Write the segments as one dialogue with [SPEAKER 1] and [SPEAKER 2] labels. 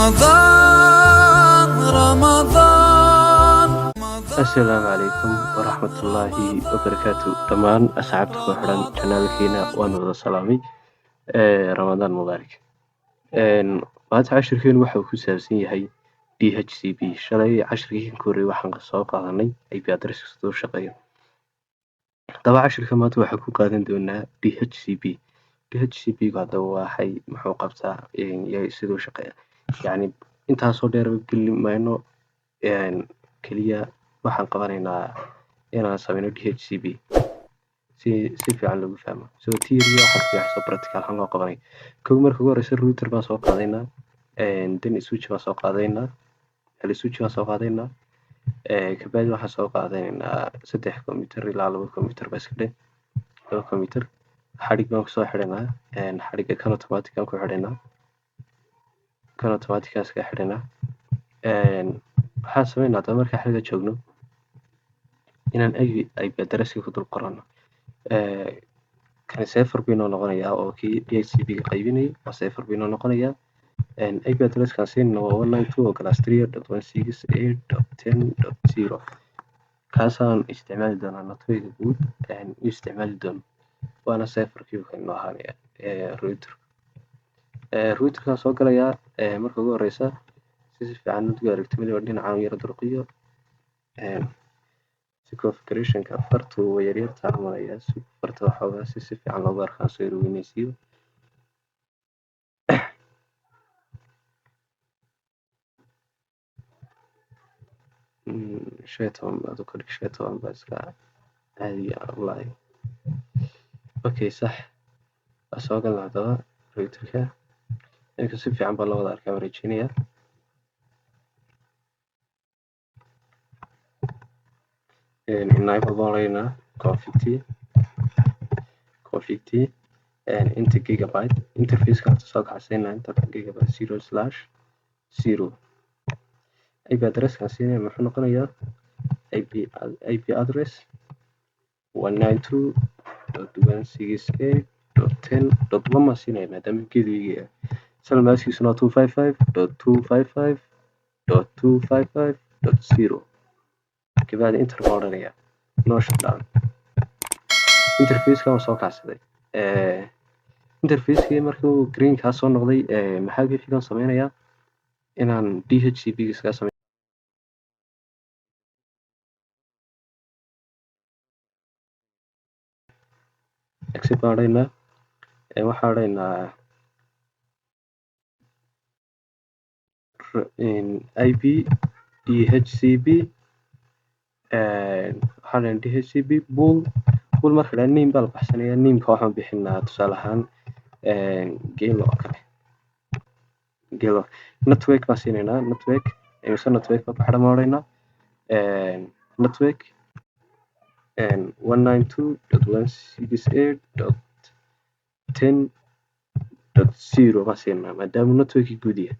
[SPEAKER 1] Ramadan, Ramadan.
[SPEAKER 2] Asalaamu calaykum waraxmatullaahi wabarakaatu. Dhammaan asxaabta ku xiran channelkiina waan wada salaamay. Ramadaan mubaarak. Maanta cashirkeenu waxa uu ku saabsan yahay DHCP. Shalay cashirkii kan ka horreeyay waxaan soo qaadanay IP address siduu u shaqeeyo. Haddaba cashirka maanta waxaan ku qaadan doonaa DHCP. DHCP gu haddaba waxay muxuu qabtaa iyo siduu u shaqeeya? Yacni intaasoo dheer geli mayno, keliya waxaan qabanaynaa inaan sameyno DHCP si fiican loogu fahmo. So theory waxa fiican soo practical ahaan loo qabanayo. Kow, marka ugu horeysa router baan soo qaadaynaa, then switch baan soo qaadaynaa, hal switch baan soo qaadaynaa. Kabacdi waxaan soo qaadanaynaa saddex computer ilaa laba computer ba iska dheh, laba computer. Xadhig baan kusoo xidhaynaa, xadhigga kan automatic aan ku xidhaynaa, kan automatic aan iskaga xidhaynaa. Waxaan sameynaa haddaba markaan xadhigga joogno inaan IP address ku dul qorano. Kani server buu inoo noqonayaa oo kii DHCP ga qaybinayay waa server buu inoo noqonayaa. IP address kaan siinayna waa 192.168.10.0. Kaasaan isticmaali doonaa network guud u isticmaali doono, waana serverkii kan inoo ahaanaya router. Routerkaan soo galayaa. Marka ugu horeysa si fiican ugu aragto weliba dhinacan yara durqiyo si configurationka fartu way yaryartaa malaya, si farta waxoogaa si fiican loogu arkaan soo yar weyneysiiyo. 15 baad u ka dhig, 15 baa iska caadiya wallaahi. Okay, sax, waa soo galna. Haddaba routerka iminka si fiican baa loo wada arkaa baan rajeynayaa. Enable baan odhanaynaa, config t, inta gigabyte interfaceka horta soo kacsaynaa, inta gigabyte 0/0. IP addresskaan siinaya muxuu noqonayaa? IP address 192.168.10.1 baan siinaya maadaama gateway yahay. Subnet maskiisuna waa 255.255.255.0. Kabacdi enter baan odhanayaa, no shutdown. Interfaceka waan soo kacsaday. Interfacekii markuu green kaa soo noqday, maxaa ku xigan sameynayaa? Inaan DHCP iskaga sameeyo. Exit baan odhanaynaa. Waxaan odhanaynaa IP DHCP. Waxaan odhanaynaa DHCP pool. Pool marka la name baa la baxsanayaa. Nameka waxaan bixinaa tusaale ahaan Gelo oo kale, Gelo. Network baan siinaynaa, network imise network baa ku xidhan baan odhanaynaa. Network 192.168.10.0 baan siinaa maadaama networkii guud yahay,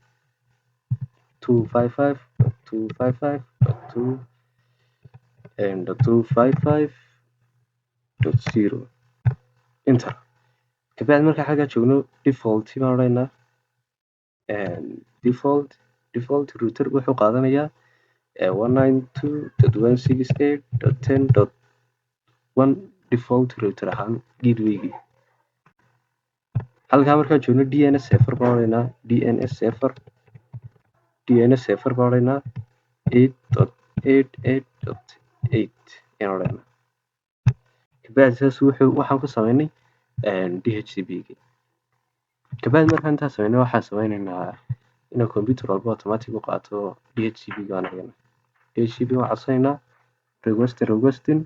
[SPEAKER 2] 255.255.2.255.0. Enter. Kabacdi markaan xaggaa joogno default baan odhanaynaa. Default router wuxuu qaadanayaa 192.168.10.1 default router ahaan gatewaygii. Halkaa markaan joogno DNS server baan odhanaynaa, DNS server, DNS server baan odhanaynaa, 8.88.8 ayaan odhanaynaa. Kabacdi saas wuxuu waxaan ku sameynay DHCP gii. Kabacdi markaan intaas sameynay waxaan sameynaynaa inuu computer walba automatic u qaato DHCP gaan eegana. DHCP waan codsanaynaa, requesting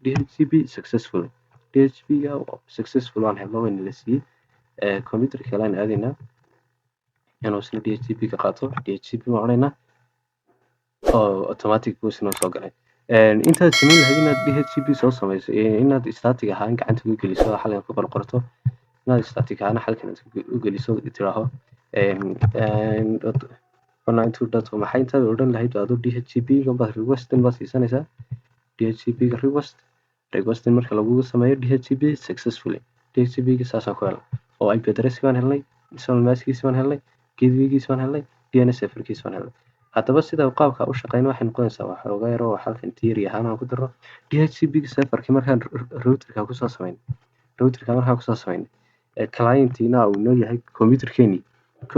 [SPEAKER 2] DHCP successful. DHCP ga successful waan helno, wayna la siiyey. Computer kale aan aadaynaa inuu isna DHCP ka qaato. DHCP baan odhanaynaa oo automatic buu isna soo galay. Intaad samayn lahayd inaad DHCP soo sameyso, inaad static ahaan gacanta ugu geliso, xalkan ku qorqorto, inaad static ahaan xalkan u geliso tiraaho dot 192 dot maxay, intaad odhan lahayd adoo DHCP baad requesting baad siisanaysaa. DHCP ga requesting marka lagugu sameeyo DHCP successfully, DHCP ga saasaan ku helnay oo IP address baan helnay, subnet maskiisi baan helnay. Gatewaygiis baan helnay, DNS serverkiis baan helnay. Haddaba sida qaabka u shaqeyn waxay noqonaysaa waxoogaa yar oo halkan theory ahaan aan ku daro. DHCP serverkii markaan routerka kusoo samayn, routerka markaan kusoo samayn, clientina uu inoo yahay computerkeeni.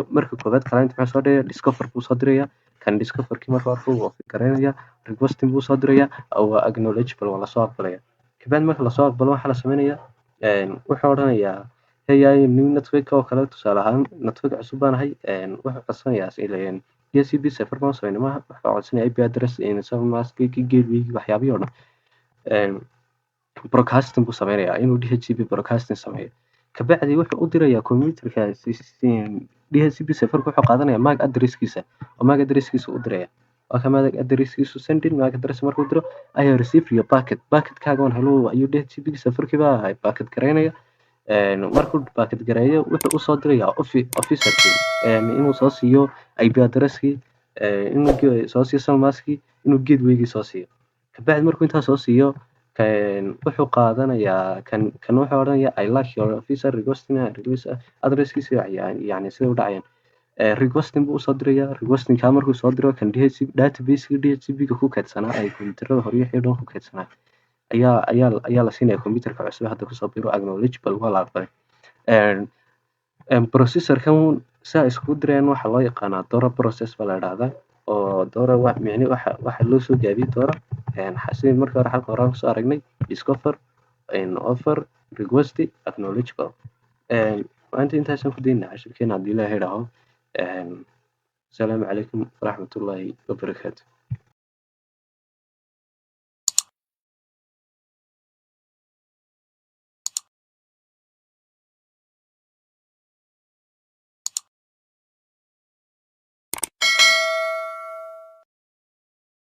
[SPEAKER 2] Marka koowaad client muxuu soo diraya? Discover buu soo diraya. Kan discoverkii markuu arko, wuu garanaya, requesting buu soo diraya, waa acknowledgeable, waa lasoo aqbalaya. Kabacdi marka lasoo aqbalo, waxaa la sameynaya, wuxuu odhanayaa, "Hey, I am new network" oo kale. Tusaale ahaan, network cusub baan ahay. Wuxuu codsanayaa, DHCP server baan sameynay maaha, wuxuu codsanaya IP address, subnet mask, gateway, waxyaabihii oo dhan. Broadcasting buu sameynayaa, inuu DHCP broadcasting sameeyo. Kabacdi wuxuu u dirayaa computerka DHCP serverka, wuxuu qaadanayaa MAC addresskiisa oo MAC addresskiisa u diraya. Waa ka MAC addresskiisu sending MAC address. Markuu diro ayaa receive your packet, packetkaaga waan helo ayuu DHCP serverkii baa packet gareynaya. Markuu packet gareeyo, wuxuu usoo dirayaa officerkii inuu soo siiyo IP addresskii, inuu soo siiyo subnet maskii, inuu gatewaygii soo siiyo. Kabacdi markuu intaa soo siiyo, wuxuu qaadanayaa kan wuxuu odhanayaa, "I like your officer requesting request addresskiisa." Yani sida u dhacayaan, requesting buu usoo dirayaa. Requesting kaa markuu soo diro, kan DHCP database DHCP ga ku kaydsanaa ay kombiyuutarada hore wixii dhan ku kaydsanaa ayaa la siinaya computerka cusub hadda kusoo biro. Acknowledgeable, waa la aqbalay. Processorkan saa iskugu dirayaan waxaa loo yaqaanaa DORA process baa la idhahdaa, oo DORA wa micni waxa loo soo gaabiyey DORA sidii markii hore xalka hore kusoo aragnay: discover, offer, request, acknowledgeable. Maanta intaasaan ku daynaa cashirkeena haddii Ilaahay idhaaho. Asalaamu calaykum waraxmatullaahi wabarakaatu.